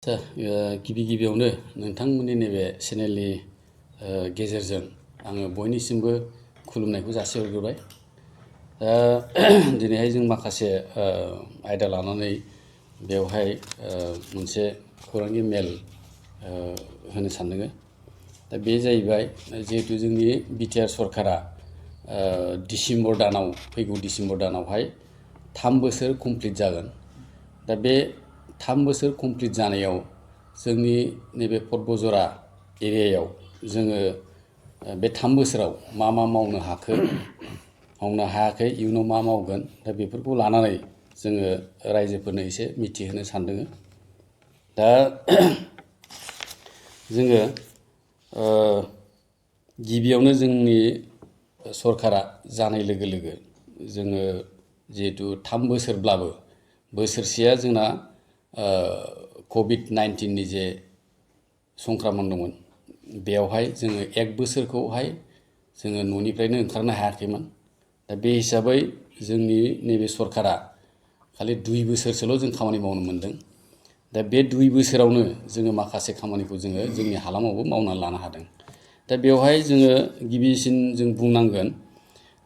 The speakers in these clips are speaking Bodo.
दा गिबियावनो नोंथांमोननि नैबे चेनेलनि गेजेरजों आङो बयनिसिमबो खुलुमनायखौ जासिहरग्रोबाय। दा दिनैहाय जों माखासे आयदा लानानै बेवहाय मोनसे खौरांनि मेल होनो सानदों। दा बे जाहैबाय जिहेतु जोंनि बिटिआर सरकारा डिसेम्बर दानाव फैगौ डिसेम्बर दानावहाय 3 बोसोर कमप्लिट जागोन। दा बे 3 बोसोर कमप्लिट जानायाव जोंनि नैबे पटबजरा एरियायाव जोङो बे 3 बोसोराव मा मावनो हाखो, मावनो हायाखै, इयुनाव मा मावगोन, दा बेफोरखौ लानानै जोङो रायजोफोरनो एसे मिथिहोनो सानदों। दा जोङो गिबियावनो जोंनि सरकारा जानाय लोगो लोगो जोङो जिहेतु 3 बोसोरब्लाबो बोसोरसेया जोंना कभिड-19 जे संक्रमण दंमोन, बेयावहाय जोङो 1 बोसोरखौहाय जोङो न'निफ्रायनो ओंखारनो हायाखैमोन। दा बे हिसाबै जोंनि नैबे सरकारा खालि 2 बोसोरसोल' जों खामानि मावनो मोनदों। दा बे 2 बोसोरावनो जोङो माखासे खामानिखौ जोङो जोंनि हालामावबो मावनानै लानो हादों। दा बेवहाय जोङो गिबिसिन जों बुंनांगोन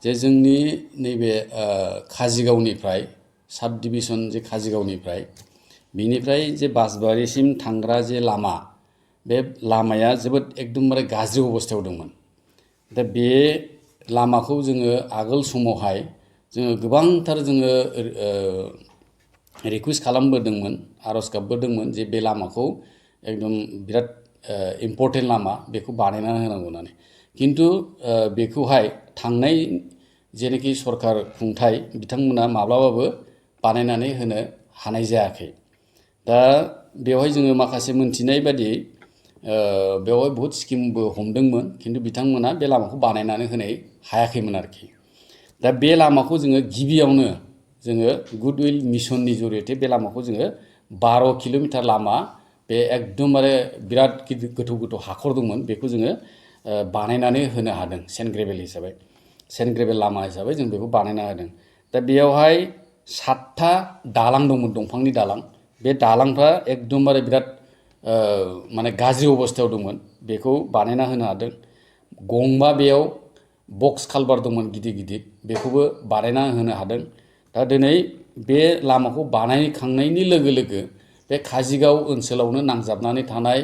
जे जोंनि नैबे काजिगावनिफ्राय साब डिभिजन जे काजिगावनिफ्राय बिनिफ्राय जे बासबारिसिम थांग्रा जे लामा, बे लामाया जोबोद एकदमबारे गाज्रि अबस्थायाव दंमोन। दा बे लामाखौ जोङो आगोल समावहाय जोङो गोबांथार जोङो रिकुवेस्ट खालामबोदोंमोन, आरज गाबबोदोंमोन जे बे लामाखौ एकदम बिराद इम्पर्टेन्ट लामा, बेखौ बानायना होनांगौ होननानै। किन्तु बेखौहाय थांनाय जेनोखि सरकार खुंथाय बिथांमोना माब्लाबाबो बानायनानै होनो हानाय जायाखै। दा बेवहाय जोङो माखासे मोनथिनाय बादि बेवहाय बहुत स्किमबो हमदोंमोन, किन्तु बिथांमोना बे लामाखौ बानायनानै होनो हायाखैमोन आरोखि। दा बे लामाखौ जोङो गिबियावनो जोङो गुडविल मिसननि जरियते बे लामाखौ जोङो 12 किल'मिटार लामा, बे एकदमबारे बिराद गोथौ गोथौ हाखर दंमोन, बेखौ जोङो बानायनानै होनो हादों। सेन्ट ग्रेभेल लामा हिसाबै जों बेखौ बानायना होदों। दा बेयावहाय 7था दालां दंमोन, दंफांनि दालां। बे दालांफ्रा एकदमबारे बिराद माने गाज्रि अबस्थायाव दंमोन, बेखौ बानायना होनो हादों। गंबा बेयाव बक्स कालभार दंमोन गिदिर गिदिर, बेखौबो बानायना होनो हादों। दा दिनै बे लामाखौ बानायखांनायनि लोगो लोगो बे काजिगाव ओनसोलावनो नांजाबनानै थानाय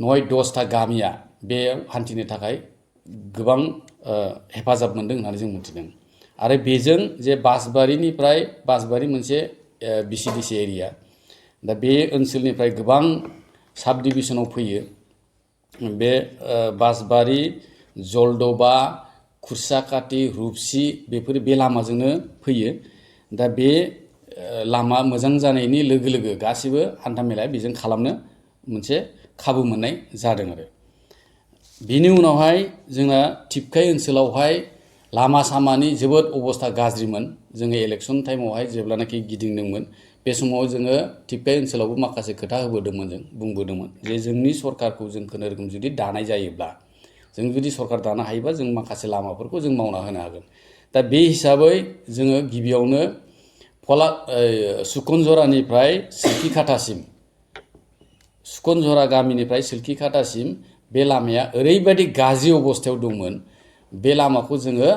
9-10टा गामिया बेयाव हान्थिनो थाखाय गोबां हेफाजाब मोनदों होननानै जों मिथिदों। आरो बेजों जे बासबारि मोनसे बिसिडिसि एरिया, दा बे ओनसोलनिफ्राय गोबां साब डिभिजनाव फैयो। बे बासबारि, जलदबा, खुरसाकाटि, रुपसि, बेफोर बे लामाजोंनो फैयो। दा बे लामा मोजां जानायनि लोगो लोगो गासिबो हान्थामेलाया बेजों खालामनो मोनसे खाबु मोननाय जादों आरो। बिनि उनावहाय जोंना टिपकाइ ओनसोलावहाय लामा सामानि जोबोद अबस्था गाज्रिमोन। जोङो इलेक्सन टाइमावहाय जेब्लानाखि गिदिंदोंमोन, बे समाव जोङो टिपकाइ ओनसोलावबो माखासे खोथा होबोदोंमोन, जों बुंबोदोंमोन जे जोंनि सरकारखौ जों खुनुरुखुम जुदि दानाय जायोब्ला, जों जुदि सरकार दानो हायोबा जों माखासे लामाफोरखौ जों मावना होनो हागोन। दा बे हिसाबै जोङो गिबियावनो सुकनजरानिफ्राय सुकनजरा गामिनिफ्राय सिल्किखातासिम बे लामाया ओरैबायदि गाज्रि अबस्थायाव दंमोन, बे लामाखौ जोङो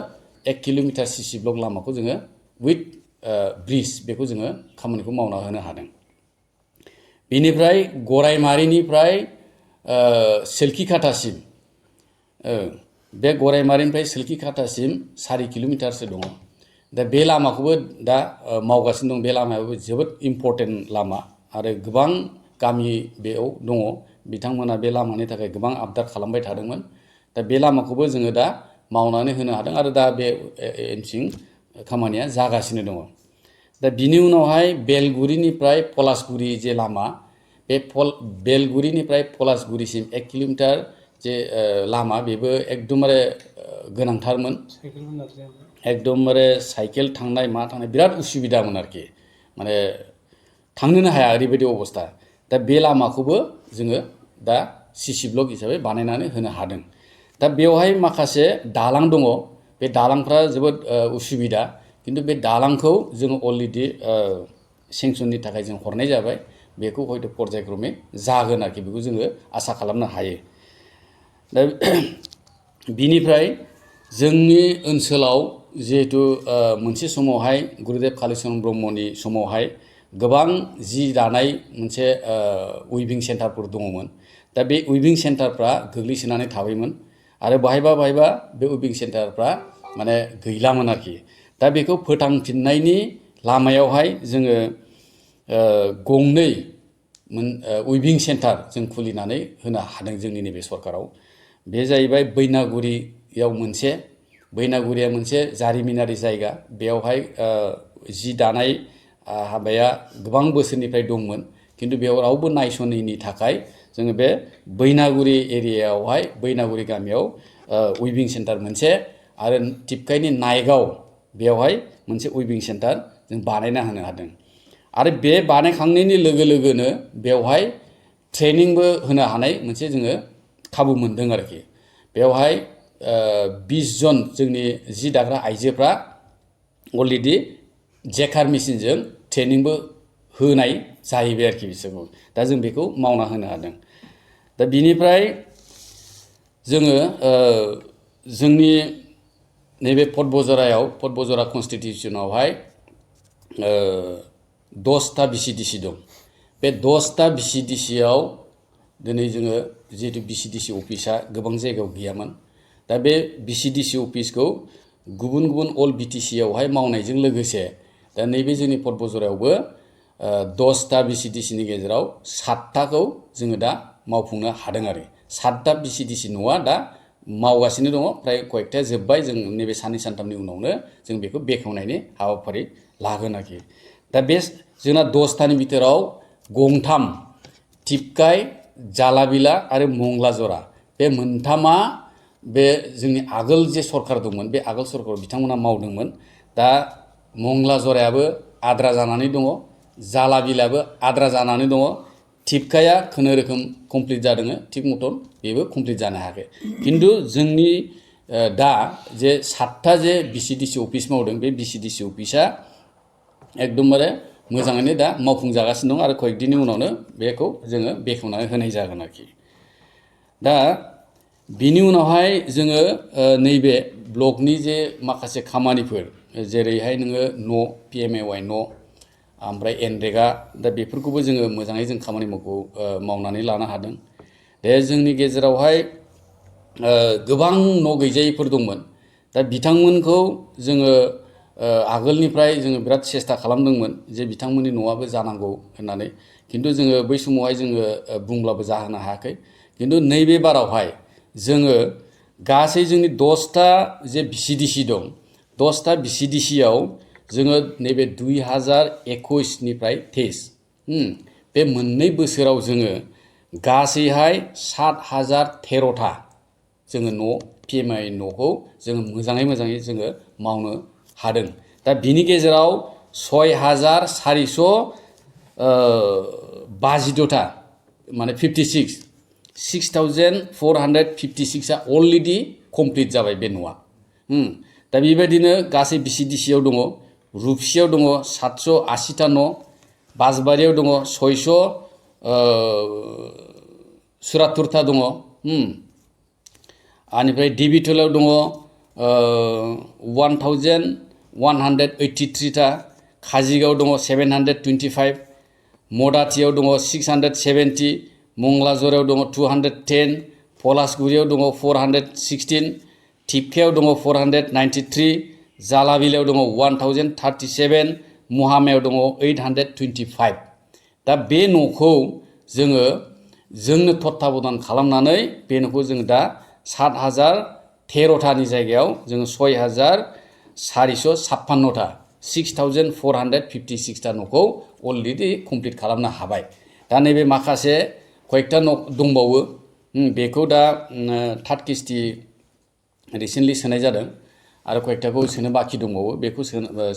1 किल'मिटार सिसि ब्लक लामाखौ जोङो उइथ ब्रिज, बेखौ जोङो खामानिखौ मावना होनो हादों। बेनिफ्राय गरायमारिनिफ्राय सिल्किखातासिम, बे गरायमारिनिफ्राय सिल्किखातासिम 4 किल'मिटारसो दङ। दा बे लामाखौबो दा मावगासिनो दं। बे लामायाबो जोबोद इम्पर्टेन्ट लामा, आरो गोबां गामि बेयाव दङ, बिथांमोना बे लामानि थाखाय गोबां आबदार खालामबाय थादोंमोन। दा बे लामाखौबो जोङो दा मावनानै होनो हादों, आरो दा बे एनसिं खामानिया जागासिनो दङ। दा बिनि उनावहाय बेलगुरिनिफ्राय पलासगुरि जे लामा, बे बेलगुरिनिफ्राय पलासगुरिसिम 1 किल'मिटार जे लामा, बेबो एकदमबारे गोनांथारमोन। एकदमबारे साइकेल थांनाय मा थांनाय बिराद उसुबिदामोन आरोखि, माने थांनोनो हाया ओरैबायदि अबस्था। दा बे लामाखौबो जोङो दा सिसि ब्लक हिसाबै बानायनानै होनो हादों। दा बेवहाय माखासे दालां दङ, बे दालांफ्रा जोबोद उसुबिदा, किन्तु बे दालांखौ जोङो अलरेडि सेंसननि थाखाय जों हरनाय जाबाय। बेखौ हयथ' पर्यायक्रमे जागोन आरोखि बेखौ जोङो आसा खालामनो हायो। दा बिनिफ्राय जोंनि ओनसोलाव जिहेतु मोनसे समावहाय गुरुदेब कालीचरण ब्रह्मनि समावहाय गोबां जि दानाय मोनसे उइभिं सेन्टारफोर दङमोन। दा बे उइभिं सेन्टारफ्रा गोग्लैसोनानै थाबायमोन आरो बाहायबा बे उइभिं सेन्टारफ्रा माने गैलामोन आरोखि। दा बेखौ फोथांफिननायनि लामायावहाय जोङो गंनै उइभिं सेन्टार जों खुलिनानै होनो हादों जोंनि नैबे सरकाराव। बे जाहैबाय बैनागुरियाव मोनसे, बैनागुरिया मोनसे जारिमिनारि जायगा। बेयावहाय जि दानाय हाबाया गोबां बोसोरनिफ्राय दंमोन, किन्तु बेयाव रावबो नायस'नैनि थाखाय जोङो बे बैनागुरि एरियायावहाय बैनागुरि गामियाव उइभिं सेन्टार मोनसे आरो टिपकाइनि नायगाव बेयावहाय मोनसे उइभिं सेन्टार जों बानायना होनो हादों। आरो बे बानायखांनायनि लोगो लोगोनो बेवहाय ट्रेनिंबो होनो हानाय मोनसे जोङो खाबु मोनदों आरोखि। बेवहाय 20 जन जोंनि जि दाग्रा आइजोफ्रा अलरेडि जेकार मेसिनजों ट्रेनिंबो होनाय जाहैबाय आरोखि बिसोरखौ। दा जों बेखौ मावना होनो हादों। दा बिनिफ्राय जोङो जोंनि नैबे पटबजरा कन्स्टिटिउसनावहाय 10टा VCDC दं। बे 10टा VCDCआव दिनै जोङो जिहेतु VCDC अफिसा गोबां जायगायाव गैयामोन। दा बे VCDC अफिसखौ गुबुन गुबुन अल BTCआवहाय मावनायजों लोगोसे दा नैबे जोंनि पटबजरायावबो 10टा VCDCनि गेजेराव 7टाखौ जोङो दा मावफुंनो हादों आरो। 7टा VCDC न'आ दा मावगासिनो दङ, फ्राय कयेकटाया जोब्बाय। जों नैबे साननै सानथामनि उनावनो जों बेखौ बेखेवनायनि हाबाफारि लागोन आरोखि। दा बे जोंना 10टानि बिथोराव गंथाम टिपकाइ, जालाबिला आरो मंगलाजरा, बे मोनथामा बे जोंनि आगोल जे सरकार दंमोन बे आगोल सरकाराव बिथांमोना मावदोंमोन। दा मंगलाजरायाबो आद्रा जानानै दङ, जालाबिलाबो आद्रा जानानै दङ, टिपकाइआ खुनुरोखोम कमप्लिट जादों थिग मटन, बेबो कमप्लिट जानो हायाखै। किन्तु जोंनि दा जे 7टा जे VCDC अफिस मावदों बे VCDC अफिसा एकदमबारे मोजाङैनो दा मावफुंजागासिनो दं आरो कयेक दिननि उनावनो बेखौ जोङो बेखेवनानै होनाय जागोन आरोखि। दा बिनि उनावहाय जोङो नैबे ब्लकनि जे माखासे खामानिफोर, जेरैहाय नोङो न' PMAY न', ओमफ्राय एनरेगा, दा बेफोरखौबो जोङो मोजाङै जों खामानिखौ मावनानै लानो हादों। दा जोंनि गेजेरावहाय गोबां न' गैजायिफोर दंमोन। दा बिथांमोनखौ जोङो आगोलनिफ्राय जोङो बिराद सेस्था खालामदोंमोन जे बिथांमोननि न'आबो जानांगौ होननानै, किन्तु जोङो बै समावहाय जोङो बुंब्लाबो जाहोनो हायाखै। किन्तु नैबे बारावहाय जोङो गासै जोंनि 10टा जे VCDC दं, 10टा VCDCआव जोङो नैबे 2021निफ्राय 23 बे मोननै बोसोराव जोङो गासैहाय 7013टा जोङो न' PMAY न'खौ जोङो मोजाङै जोङो मावनो हादों। दा बिनि गेजेराव 6456 माने 6456आ अलरेडि कमप्लिट जाबाय बे न'आ। दा बेबायदिनो गासै VCDCआव दङ, रुपसियाव दङ 780टा न', बासबारियाव दङ 674टा दङ, आनिफ्राय डिबिटलाव दङ 1183टा, काजिगाव दङ 725, मदाथियाव दङ 670, मंगलाजरायाव दङ 210, पलासगुरियाव दङ 416, टिपकाइआव दङ 493, जालाबिलायाव दङ 1037, महामायाव दङ 825। दा बे न'खौ जोंनो तत्ताबदान खालामनानै बे न'खौ जोङो दा 7013टानि जायगायाव जोङो 6456टा 6456टा न'खौ अलरेडि कमप्लिट खालामनो हाबाय। दा नैबे माखासे कयेकटा न' दंबावो, बेखौ दा थार्ड किस्ति रिसेन्टलि सोनाय जादों आरो कयेकटाखौ सोनो बाखि दंबावो। बेखौ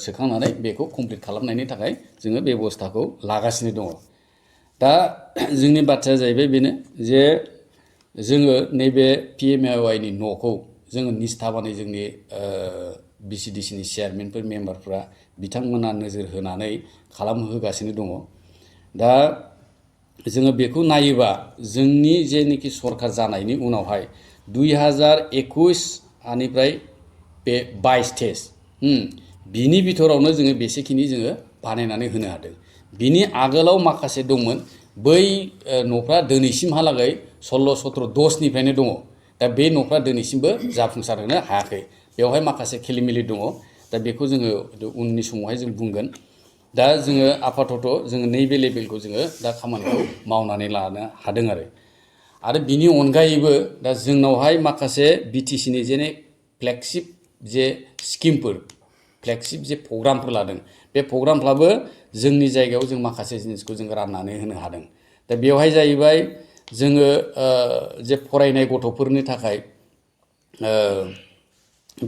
सोखांनानै बेखौ कमप्लिट खालामनायनि थाखाय जोङो बेबस्थाखौ लागासिनो दङ। दा जोंनि बाथ्राया जाहैबाय बेनो जे जोङो नैबे PMAYनि न'खौ जोङो निस्थाबानै जोंनि VCDCनि चेयारमेनफोर, मेम्बारफ्रा बिथांमोना नोजोर होनानै खालामहोगासिनो दङ। दा जोङो बेखौ नायोबा जोंनि जेनोखि सरखार जानायनि उनावहाय 2021 आनिफ्राय बे 22 स्टेज बिनि बिथोरावनो जोङो बेसेखिनि जोङो बानायनानै होनो हादों। बिनि आगोलाव माखासे दंमोन बै न'फ्रा दिनैसिमहालागै 16, 17, 10 निफ्रायनो दङ। दा बे न'फ्रा दिनैसिमबो जाफुंसारहोनो हायाखै। बेवहाय माखासे खेलिमेलि दङ। दा बेखौ जोङो उननि समावहाय जों बुंगोन। दा जोङो आपातत जोङो नैबे लेभेलखौ जोङो दा खामानिखौ मावनानै लानो हादों आरो बिनि अनगायैबो दा जोंनावहाय माखासे बिटिसिनि जेने फ्लेगशिप जे स्किमफोर फ्लेगशिप जे प्रग्रामफोर लादों बे प्रग्रामफ्राबो जोंनि जायगायाव जों माखासे जिनिसखौ जों राननानै होनो हादों। दा बेवहाय जाहैबाय जोङो जे फरायनाय गथ'फोरनि थाखाय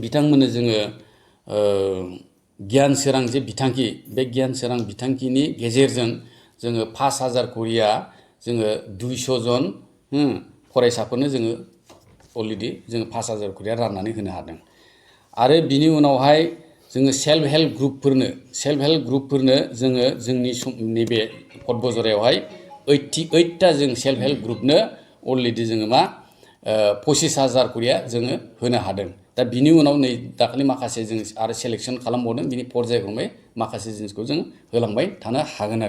बिथांमोननो जोङो गियान सोरां जे बिथांखि बे गियान सोरां बिथांखिनि गेजेरजों जोङो 5,000 करिया जोङो 200 जन फरायसाफोरनो जोङो अलरेडि जोङो 5,000 करिया राननानै होनो हादों। आरो बिनि उनावहाय जोङो सेल्फ हेल्प ग्रुपफोरनो जोङो जोंनि नैबे बतझरायावहाय 88टा जों सेल्फ हेल्प ग्रुपनो अलरेडि जोङो 25,000 करिया जोङो होनो हादों। दा बिनि उनाव नै दाखालि माखासे जों आरो सेलेक्सन खालामबावदों बिनि पर्यायक्रमै माखासे जिनिसखौ जों होलांबाय थानो हागोन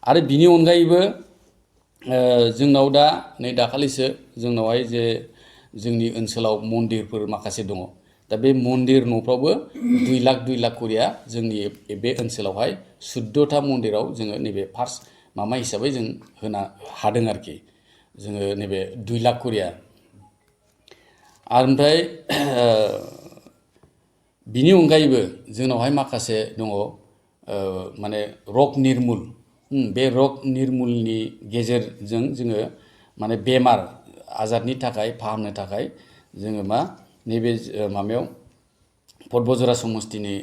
आरो बिनि अनगायैबो जोंनाव दा नै दाखालिसो जोंनावहाय जे जोंनि ओनसोलाव मन्दिरफोर माखासे दङ। दा बे मन्दिर न'फ्रावबो 2 लाख करिया जोंनि बे ओनसोलावहाय 14टा मन्दिराव जोङो नैबे फार्स्ट हिसाबै जों होनो हादों जोङो नैबे 2 लाख करिया। ओमफ्राय बिनि अनगायैबो जोंनावहाय माखासे दङ माने रग निर्मुल बे रग निर्मुलनि गेजेरजों जोङो माने बेमार आजारनि थाखाय फाहामनो थाखाय जोङो नैबे माबायाव बतझरा समस्तिनि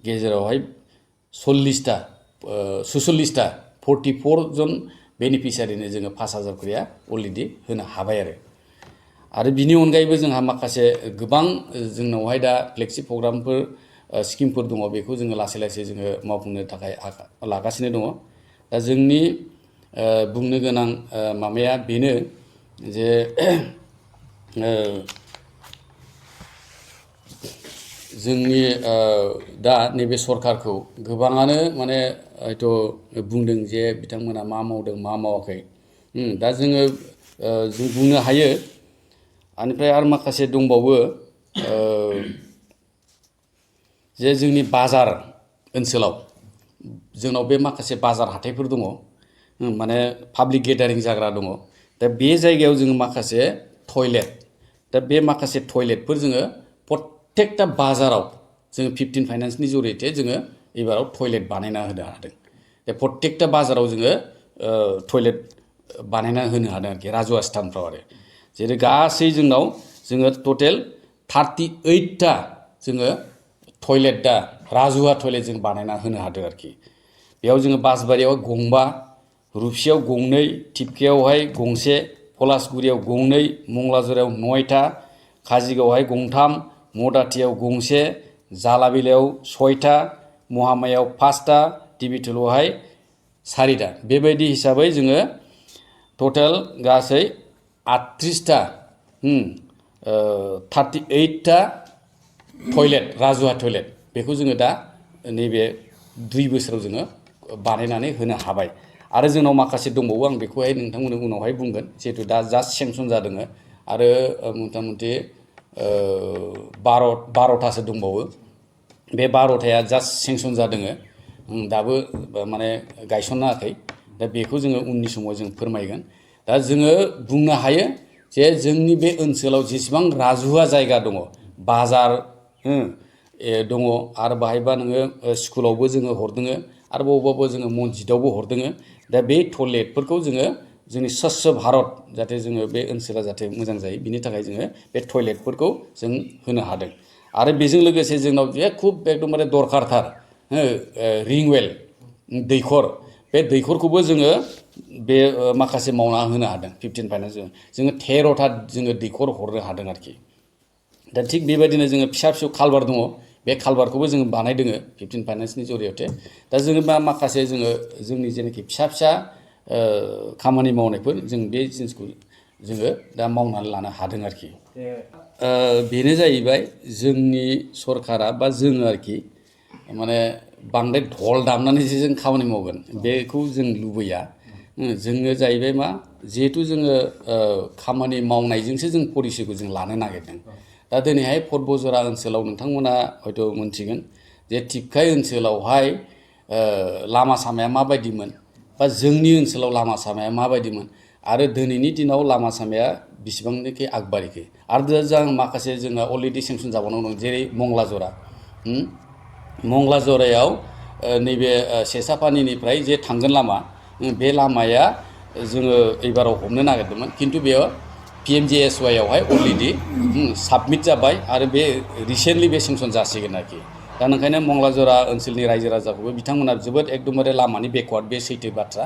गेजेरावहाय 46टा 44 जन बेनिफिसियारिनो जोङो 5,000 करिया अलरेडि होनो हाबाय आरो बिनि अनगायैबो जोंहा माखासे गोबां जोंनावहाय दा फ्लेगशिप प्रग्रामफोर स्किमफोर दङ। बेखौ जोङो लासै लासै जोङो मावफुंनो थाखाय लागासिनो दङ। दा जोंनि बुंनो गोनां माबाया बेनो जे जोंनि दा नैबे सरखारखौ गोबाङानो माने हयथ' बुंदों जे बिथांमोना मा मावदों मा मावाखै। दा जोङो जों बुंनो हायो। बेनिफ्राय आरो माखासे दंबावो जे जोंनि बाजार ओनसोलाव जोंनाव बे माखासे बाजार हाथाइफोर दङ माने पाब्लिक गेदारिं जाग्रा दङ। दा बे जायगायाव जोङो माखासे टयलेट दा बे माखासे टयलेटफोर जोङो प्रत्येकटा बाजाराव जोङो 15 फाइनान्सनि जरियते जोङो एबाराव टयलेट बानायना होनो हादों। दा प्रत्येकटा बाजाराव जोङो टयलेट बानायना होनो हादों राजुवा स्थानफ्राव जेरै गासै जोंनाव जोङो टटेल 38टा जोङो टयलेट दा राजुवा टयलेट जों बानायना होनो हादों बेयाव जोङो बासबारियाव 2, रुपसियाव 2, थिपकायावहाय 1, पलासगुरियाव 2, मंगलाजरायाव 9टा, काजिगावहाय 3, मदाथियाव 1, जालाबिलायाव 6टा, महामायाव 5टा, टिबिटलावहाय 4टा। बेबायदि हिसाबै जोङो टटेल गासै 38टा 38टा टयलेट राजुवा टयलेट बेखौ जोङो दा नैबे 2 बोसोराव जोङो बानायनानै होनो हाबाय। आरो जोंनाव माखासे दंबावो आं बेखौहाय नोंथांमोननो उनावहाय बुंगोन जिहेतु दा जास्ट सेंसन जादों आरो मथा मथि 12टासो दंबावो। बे 12टाया जास्ट सेंसन जादों दाबो माने गायसनाखै। दा बेखौ जोङो उननि समाव जों फोरमायगोन। दा जोङो बुंनो हायो जे जोंनि बे ओनसोलाव जेसेबां राजुवा जायगा दङ बाजार दङ आरो बाहायबा नोङो स्कुलावबो जोङो हरदों आरो बबावबाबो जोङो मसजिदावबो हरदों। दा बे टयलेटफोरखौ जोङो जोंनि स्वच्छ भारत जाहाथे जोङो बे ओनसोला जाहाथे मोजां जायो बिनि थाखाय जोङो बे टयलेटफोरखौ जों होनो हादों। आरो बेजों लोगोसे जोंनाव जे खुब एकदमबारे दरखारथार रिंवेल दैखर बे दैखरखौबो जोङो बे माखासे मावना होनो हादों 15 फाइनान्स जोङो 13टा जोङो दैखर हरनो हादों दा थिग बेबायदिनो जोङो फिसा फिसौ कालभार दङ बे कालभारखौबो जोङो बानायदों 15 फाइनान्सनि जरियते दा जोङो माखासे जोङो जोंनि जेनाखि फिसा फिसा खामानि मावनायफोर जों बे जिनिसखौ जोङो दा मावनानै लानो हादों आरोखि बेनो जाहैबाय जोंनि सरकारा बा जोङो आरोखि माने बांद्राय धल दामनानै जे जों खामानि मावगोन बेखौ जों लुबैया जोङो जाहैबाय मा जिहेतु जोङो खामानि मावनायजोंसो जों पलिसिखौ जों लानो नागिरदों दा दिनैहाय बतझरा ओनसोलाव नोंथांमोना हयथ' मोनथिगोन जे टिपकाय ओनसोलावहाय लामा सामाया माबायदिमोन बा जोंनि ओनसोलाव लामा सामाया माबायदिमोन आरो दिनैनि दिनाव लामा सामाया बिसिबांनोखि आगबारिखो आरो जों माखासे जोंहा अलरेडि सेंसन जाबावनांगौ दं जेरै मंगला जरायाव नैबे सेसापानिनिफ्राय जे थांगोन लामा बे लामाया जोङो एबाराव हमनो नागिरदोंमोन खिन्थु बेयाव PMGSY आवहाय अलरेडि साबमिट जाबाय आरो बे रिसेन्टलि बे सेंसन जासिगोन आरोखि दा ओंखायनो मंगला जरा ओनसोलनि रायजो राजाखौबो बिथांमोना जोबोद एकदमबारे लामानि बेकवार्ड बे सैथो बाथ्रा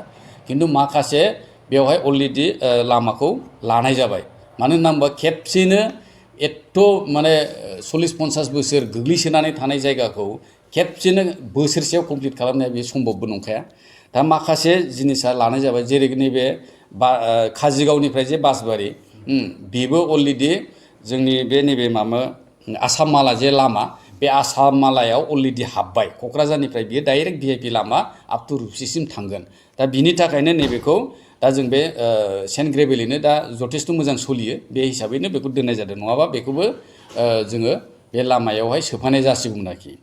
खिन्थु माखासे बेवहाय अलरेडि लामाखौ लानाय जाबाय मानो होनना बुङोबा खेबसेनो एथ' माने 40-50 बोसोर गोग्लैसोनानै थानाय जायगाखौ खेबसेनो बोसोरसेयाव कमप्लिट खालामनाया बे सम्भबबो नंखाया दा माखासे जिनिसा लानाय जाबाय जेरै नैबे काजिगावनिफ्राय जे बासबारि बेबो अलरेडि जोंनि बे नैबे आसाम माला जे लामा बे आसाम मालायाव अलरेडि हाबबाय क'क्राझारनिफ्राय बियो डाइरेक्ट VIP लामा आप टु रुपसिसिम थांगोन दा बिनि थाखायनो नैबेखौ दा जों बे सेन्ट ग्रेभेलैनो दा जथेस्थ' मोजां सोलियो बे हिसाबैनो बेखौ दोननाय जादों नङाबा बेखौबो जोङो बे लामायावहाय सोफानाय जासिगौमोन आरोखि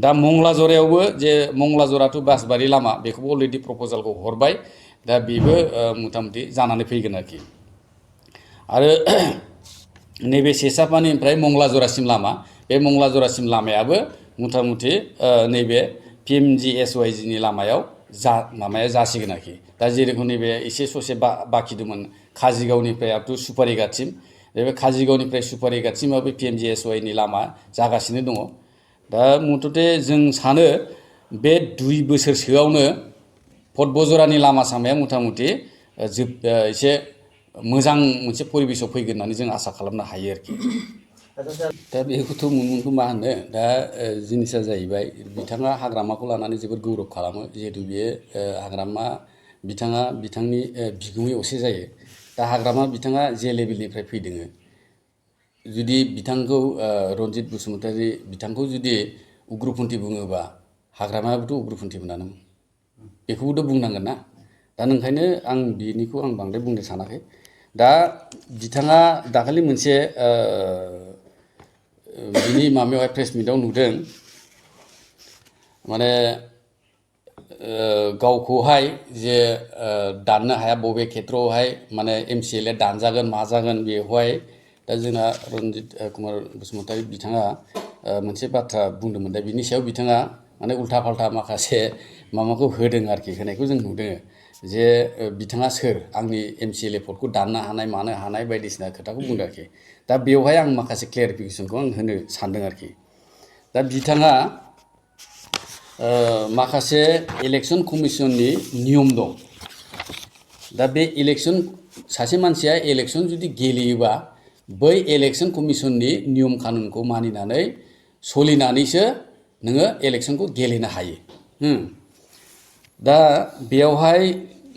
दा मंगला जरायावबो जे मंगला जरा टु बासबारि लामा बेखौबो अलरेडि प्रप'जालखौ हरबाय दा बेबो मथा-मथि जानानै फैगोन आरोखि आरो नैबे सेसापानिनिफ्राय मंगला जरासिम लामा बे मंगला जरासिम लामायाबो मथा-मथि नैबे PMGSY नि लामायाव माबाया जासिगोन आरोखि दा जेरखम नैबे एसे ससे बाखि दंमोन काजिगावनिफ्राय आप टु सुपारिघाटसिम बे काजिगावनिफ्राय सुपारिघाटसिमाबो PMGSY नि लामा जागासिनो दङ दा मथथे जों सानो बे 2 बोसोरसोआवनो बतझरानि लामा सामाया मथा-मथि एसे मोजां मोनसे परिबेसाव फैगोन होननानै जों आसा खालामनो हायो आरोखि दा बेखौथ' मोनगोनखौ मा होनो दा जिनिसा जाहैबाय बिथाङा हाग्रामाखौ लानानै जोबोद गौरब खालामो जिहेतु बेयो हाग्रामा बिथाङा बिथांनि बिगुमै असे जायो दा हाग्रामा बिथाङा जे लेभेलनिफ्राय फैदों जुदि बिथांखौ रन्जित बसुमतारी बिथांखौ जुदि उग्रपन्थी बुङोबा हाग्रामायाबोथ' उग्रपन्थीमोनानो बेखौबोथ' बुंनांगोन ना दा ओंखायनो आं बिनिखौ आं बांद्राय बुंनो सानाखै दा बिथाङा दाखालि मोनसे बिनि माबायावहाय प्रेस मिटआव नुदों माने गावखौहाय जे दाननो हाया बबे खेत्रआवहाय माने MCLA दानजागोन माजागोन बेवहाय दा जोंना रन्जित कुमार बसुमतारी बिथाङा मोनसे बाथ्रा बुंदोंमोन दा बिनि सायाव बिथाङा माने उल्था फाल्था माखासे माबाखौ होदों आरोखि होनायखौ जों नुदों जे बिथाङा सोर आंनि MCLA पदखौ दाननो हानाय मानो हानाय बायदिसिना खोथाखौ बुंदों आरोखि दा बेवहाय आं माखासे क्लेरिफिकेसनखौ आं होनो सानदों आरोखि दा बिथाङा माखासे इलेक्सन कमिसननि नियम दं दा बे इलेक्सन सासे मानसिया इलेक्सन जुदि गेलेयोबा बै इलेक्सन कमिसननि नियम कानुनखौ मानिनानै सोलिनानैसो नोङो इलेक्सनखौ गेलेनो हायो दा बेयावहाय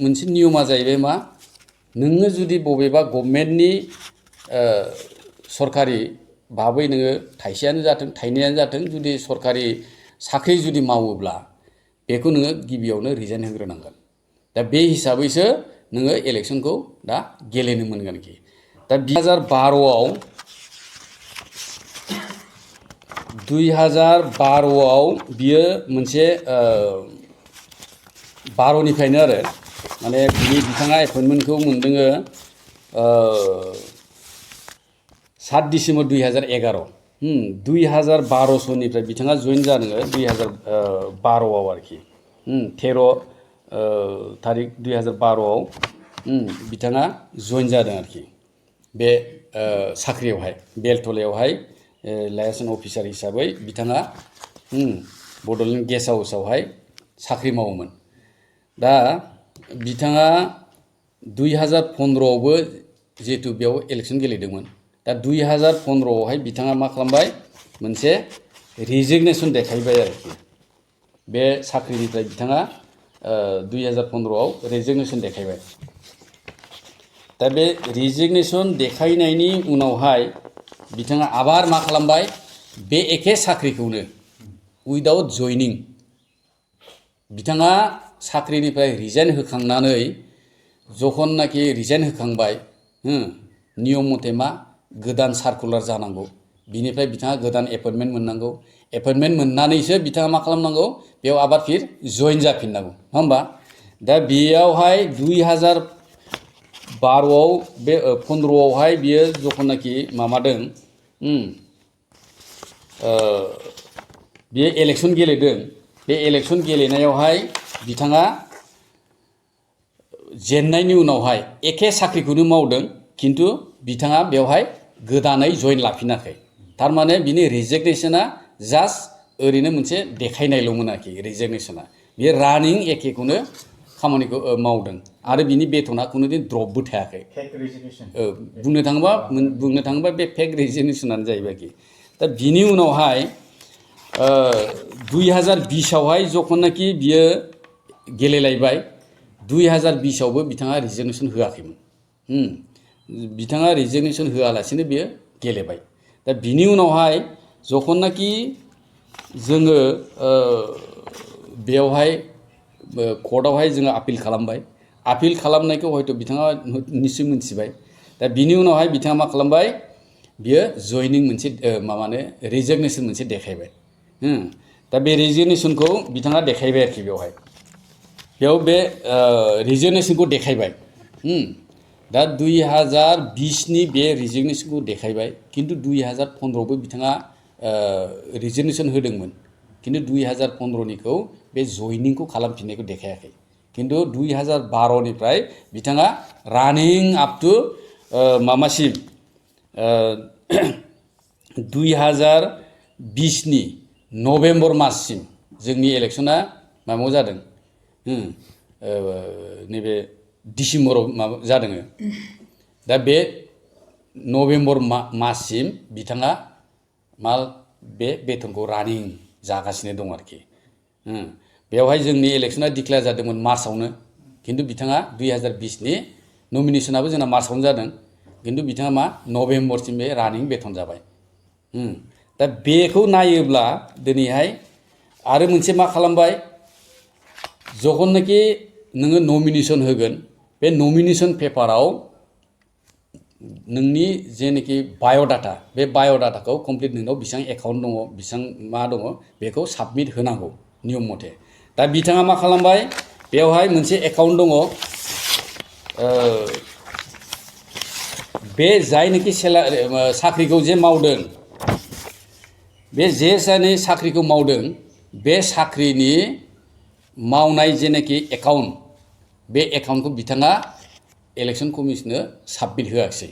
मोनसे नियमा जाहैबाय मा नोङो जुदि बबेबा गभर्नमेन्टनि सरकारि भाबै नोङो थाइसेयानो जाथों थाइनैयानो जाथों जुदि सरकारि साख्रि जुदि मावोब्ला बेखौ नोङो गिबियावनो रिजाइन होग्रोनांगोन दा बे हिसाबैसो नोङो इलेक्सनखौ दा गेलेनो मोनगोन आरोखि दा 2012आव बियो मोनसे 12निफ्रायनो आरो माने बिथाङा एपइन्टमेन्टखौ मोनदों 7 डिसेम्बर 2011 2012निफ्राय बिथाङा जइन जादों 2012आव आरोखि 13 थारिख 2012आव बिथाङा जइन जादों आरोखि बे साख्रियावहाय बेलटलायावहाय लाइएसन अफिसार हिसाबै बिथाङा बड'लेण्ड गेस्ट हाउसआवहाय साख्रि मावोमोन दा बिथाङा 2015आवबो जिहेतु बेयाव इलेक्सन गेलेदोंमोन दा 2015आवहाय बिथाङा मा खालामबाय मोनसे रिजिगनेसन देखायबाय आरोखि बे साख्रिनिफ्राय बिथाङा 2015आव रिजिगनेसन देखायबाय दा बे रिजिगनेसन देखायनायनि उनावहाय बिथाङा आबार मा खालामबाय बे एखे साख्रिखौनो उइदाउट जयनिं बिथाङा साख्रिनिफ्राय रिजाइन होखांनानै जखननाखि रिजाइन होखांबाय नियम मथे मा गोदान सार्कुलार जानांगौ बिनिफ्राय बिथाङा गोदान एपइन्टमेन्ट मोननांगौ एपइन्टमेन्ट मोननानैसो बिथाङा मा खालामनांगौ बेयाव आबार फिर जइन जाफिननांगौ नङा होमबा दा बेयावहाय 2012आव बे 15आवहाय बियो जखननाखि माबादों बियो इलेक्सन गेलेदों बे इलेक्सन गेलेनायावहाय बिथाङा जेननायनि उनावहाय एखे साख्रिखौनो मावदों किन्तु बिथाङा बेवहाय गोदानै जइन लाफिनाखै थारमाने बिनि रिजिगनेसना जास्ट ओरैनो मोनसे देखायनायल'मोन आरोखि रिजिगनेसना बियो रानिं एखेखौनो खामानिखौ मावदों आरो बिनि बेथना कुनुदिन ड्रपबो थायाखै बुंनो थाङोबा बे फेक रिजिगनेसनानो जाहैबाय आरोखि दा बिनि उनावहाय 2020आवहाय जखननाखि बियो गेलेलायबाय 2020आवबो बिथाङा रिजिगनेसन होआखैमोन बिथाङा रिजिगनेसन होआलासिनो बियो गेलेबाय दा बिनि उनावहाय जखननाखि जोङो बेवहाय कर्टआवहाय जोङो आपिल खालामबाय आपिल खालामनायखौ हयथ' बिथाङा निश्चय मोनथिबाय दा बिनि उनावहाय बिथाङा मा खालामबाय बियो जयनिं मोनसे माबानो रिजिगनेसन मोनसे देखायबाय दा बे रिजिगनेसनखौ बिथाङा देखायबाय आरोखि बेयाव बे रिजिगनेसनखौ देखायबाय दा 2020नि बे रिजिगनेसनखौ देखायबाय किन्तु 2015आवबो बिथाङा रिजिगनेसन होदोंमोन किन्तु 2015निखौ बे जयनिंखौ खालामफिननायखौ देखायाखै किन्तु 2012निफ्राय बिथाङा रानिं आप टु माबासिम 2020नि नभेम्बर माससिम जोंनि इलेक्सना माबायाव जादों नैबे डिसेम्बराव माबा जादों दा बे नभेम्बर माससिम बिथाङा बे बेथनखौ रानिं जागासिनो दं आरोखि बेवहाय जोंनि इलेक्सना डिक्लेयार जादोंमोन मार्चआवनो किन्तु बिथाङा 2020नि नमिनेसनाबो जोंना मार्चआवनो जादों किन्तु बिथाङा मा नभेम्बरसिम बे रानिं बेथन जाबाय दा बेखौ नायोब्ला दिनैहाय आरो मोनसे मा खालामबाय जखननाखि नोङो नमिनेसन होगोन बे नमिनेसन पेपाराव नोंनि जेनाखि बाय'डाटा बे बाय'डाटाखौ कमप्लिट नोंनाव बेसेबां एकाउन्ट दङ बेसेबां मा दङ बेखौ साबमिट होनांगौ नियम मथे दा बिथाङा मा खालामबाय बेवहाय मोनसे एकाउन्ट दङ बे जायनाखि साख्रिखौ जे मावदों बे जे जायनि साख्रिखौ मावदों बे साख्रिनि मावनाय जेनाखि एकाउन्ट बे एकाउन्टखौ बिथाङा इलेक्सन कमिसननो साबमिट होआखिसै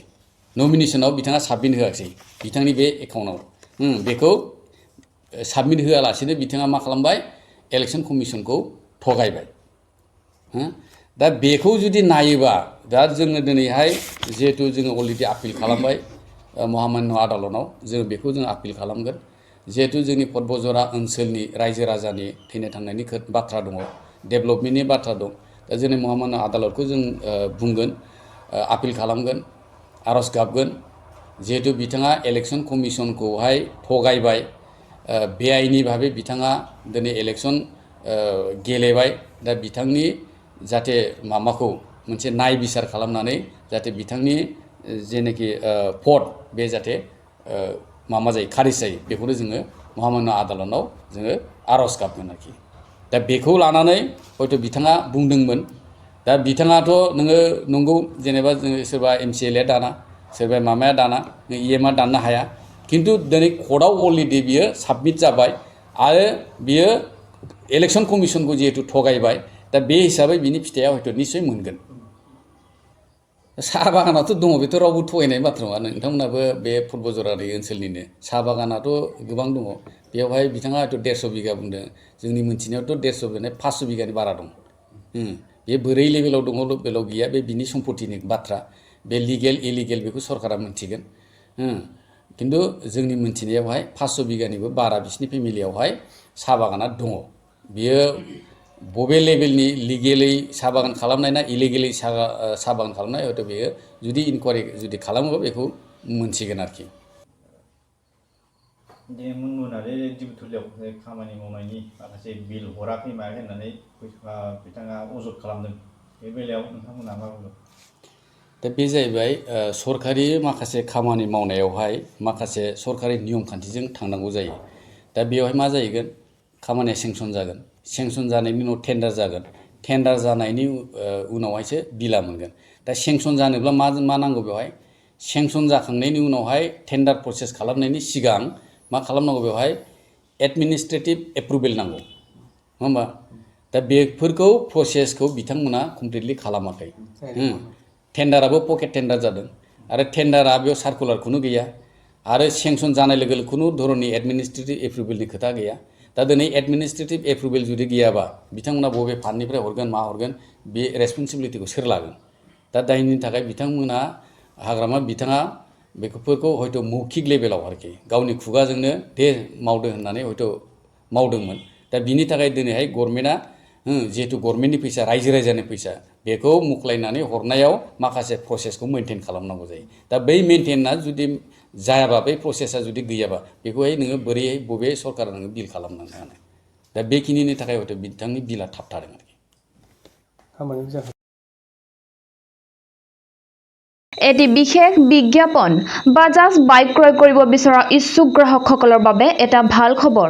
नमिनेसनाव बिथाङा साबमिट होआखिसै बिथांनि बे एकाउन्टआव बेखौ साबमिट होआलासिनो बिथाङा मा खालामबाय इलेक्सन कमिसनखौ थगायबाय दा बेखौ जुदि नायोबा दा जोङो दिनैहाय जिहेतु जोङो अलरेडि आपिल खालामबाय महामान्य आदालतनाव जोङो बेखौ जों आपिल खालामगोन जिहेतु जोंनि बतझरा ओनसोलनि रायजो राजानि थैनाय थांनायनि बाथ्रा दङ डेभेलपमेन्टनि बाथ्रा दं दा जोंनि महामान्य आदालतखौ जों बुंगोन आपिल खालामगोन आरज गाबगोन जिहेतु बिथाङा इलेक्सन कमिसनखौहाय थगायबाय बेआइनि भाबै बिथाङा दिनै इलेक्सन गेलेबाय दा बिथांनि जाहाथे माबाखौ मोनसे नायबिसार खालामनानै जाहाथे बिथांनि जेनाखि भट बे जाहाथे माबा जायो खारिज जायो बेखौनो जोङो महामान्य आदालतनाव जोङो आरज गाबगोन आरोखि दा बेखौ लानानै हयथ' बिथाङा बुंदोंमोन दा बिथाङाथ' नोङो नंगौ जेनेबा जोङो सोरबा MCLA दाना सोरबा माबाया दाना EMआ दाननो हाया किन्तु दिनै कर्टआव अलरेडि बियो साबमिट जाबाय आरो बियो इलेक्सन कमिसनखौ जिहेतु थगायबाय दा बे हिसाबै बिनि फिथाइया हयथ' निश्चय मोनगोन साहा बागानाथ' दङ बेथ' रावबो थगायनाय बाथ्रा नङा नोंथांमोनाबो बे बतझरानि ओनसोलनिनो साहा बागानाथ' गोबां दङ बेवहाय बिथाङा हयथ' 150 बिगा बुंदों जोंनि मोनथिनायावथ' 150 बिगानि 500 बिगानि बारा दं बे बोरै लेभेलाव दङ लेभेलाव गैया बे बिनि सम्पतिनि बाथ्रा बे लिगेल इलिगेल बेखौ सरकारा मोनथिगोन खिन्थु जोंनि मोनथिनायावहाय 500 बिगानिबो बारा बिसिनि फेमिलियावहाय साहा बागाना दङ बियो बबे लेभेलनि लिगेलै साहा बागान खालामनाय ना इलिगेलै साहा बागान खालामनाय हयथ' बेयो जुदि इनकुवारि जुदि खालामोबा बेखौ मोनसिगोन आरोखि जे मुनमुनारि दिबुथुलियाव खामानि मावनायनि माखासे बिल हराखै मायाखै होननानै बिथाङा अजद खालामदों बे बेलायाव नोंथांमोना मा बुंदों दा बे जाहैबाय सरकारि माखासे खामानि मावनायावहाय माखासे सरकारि नियम खान्थिजों थांनांगौ जायो दा बेयावहाय मा जाहैगोन खामानिया सेंसन जागोन सेंसन जानायनि उनाव टेन्डार जागोन टेन्डार जानायनि उनावहायसो बिला मोनगोन दा सेंसन जानोब्ला मा नांगौ बेवहाय सेंसन जाखांनायनि उनावहाय टेन्डार प्रसेस खालामनायनि सिगां मा खालामनांगौ बेवहाय एडमिनिस्ट्रेटिभ एप्रुभेल नांगौ नङा होमबा दा बेफोरखौ प्रसेसखौ बिथांमोना कमप्लिटलि खालामाखै टेन्डाराबो पकेट टेन्डार जादों आरो टेन्डारा बेयाव सार्कुलारखौनो गैया आरो सेंसन जानाय लोगो लोगो खुनु धरननि एडमिनिस्ट्रेटिभ एप्रुभेलनि खोथा गैया दा दिनै एडमिनिस्ट्रेटिभ एप्रुभेल जुदि गैयाबा बिथांमोना बबे फान्डनिफ्राय हरगोन मा हरगोन बे रेसपन्सिबिलिटिखौ सोर लागोन दा दायनि थाखाय बिथांमोना हाग्रामा बिथाङा बेफोरखौ हयथ' मौखिक लेभेलाव आरोखि गावनि खुगाजोंनो दे मावदो होननानै हयथ' मावदोंमोन दा बिनि थाखाय दिनैहाय गभर्नमेन्टआ जिहेतु गभर्नमेन्टनि फैसा रायजो राजानि फैसा बेखौ मुख्लायनानै हरनायाव माखासे प्रसेसखौ मेनटेन खालामनांगौ जायो दा बै मेनटेना जुदि जायाबा बै प्रसेसा जुदि गैयाबा बेखौहाय नोङो बोरैहाय बबे सरकारा नोङो बिल खालामनांगौ हानो दा बेखिनिनि थाखाय हयथ' बिथांनि बिला थाबथादों आरोखि এটি বিশেষ বিজ্ঞাপন বাজাজ বাইক ক্ৰয় কৰিব বিচৰা ইচ্ছুক গ্ৰাহকসকলৰ বাবে এটা ভাল খবৰ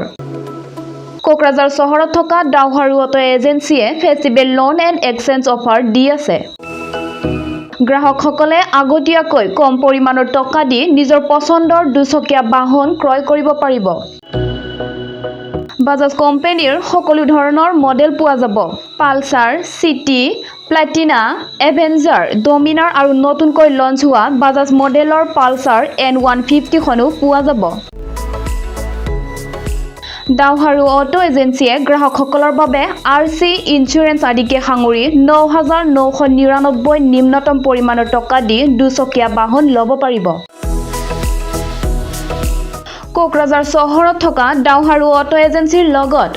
কোকৰাঝাৰ চহৰত থকা ডাউহাৰু অটো এজেন্সিয়ে festival loan and exchange offer দি আছে গ্ৰাহকসকলে আগতীয়াকৈ কম পৰিমাণৰ টকা দি নিজৰ পছন্দৰ দুচকীয়া বাহন ক্ৰয় কৰিব পাৰিব বাজাজ কোম্পানীৰ সকলো ধৰণৰ মডেল পোৱা যাব Pulsar city Platina avenger Dominar আৰু নতুনকৈ লঞ্চ হোৱা বাজাজ মডেলৰ পালসাৰ N150 খনো পোৱা যাব ডাউহাৰু অটো এজেন্সিয়ে গ্ৰাহকসকলৰ বাবে RC ইন্স্যুৰেন্স আদিকে সাঙুৰি 9,999 নিম্নতম পৰিমাণৰ টকা দি দুচকীয়া বাহন ল'ব পাৰিব কোকৰাঝাৰ চহৰত থকা ডাউহাৰু অটো এজেন্সিৰ লগত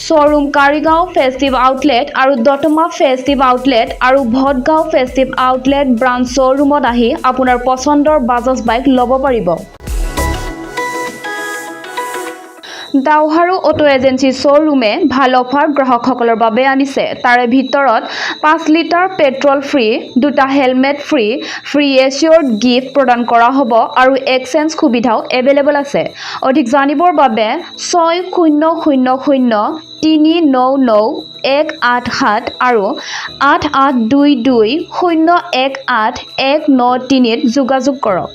শোৰুম কাৰিগাঁও ফেষ্টিভ আউটলেট আৰু দতমা ফেষ্টিভ আউটলেট আৰু ভটগাঁও ফেষ্টিভ আউটলেট ব্ৰাঞ্চ শোৰুমত আহি আপোনাৰ পছন্দৰ বাজাজ বাইক ল'ব পাৰিব ডাউহাৰু অটো এজেন্সি শোৰুমে ভাল অফাৰ গ্ৰাহকসকলৰ বাবে আনিছে তাৰে ভিতৰত 5 লিটাৰ পেট্ৰল ফ্ৰী দুটা হেলমেট ফ্ৰী এচিয়ৰ্ড গিফ্ট প্ৰদান কৰা হ'ব আৰু এক্সচেঞ্জ সুবিধাও এভেইলেবল আছে অধিক জানিবৰ বাবে 6000399187 আৰু 8822018193 ত যোগাযোগ কৰক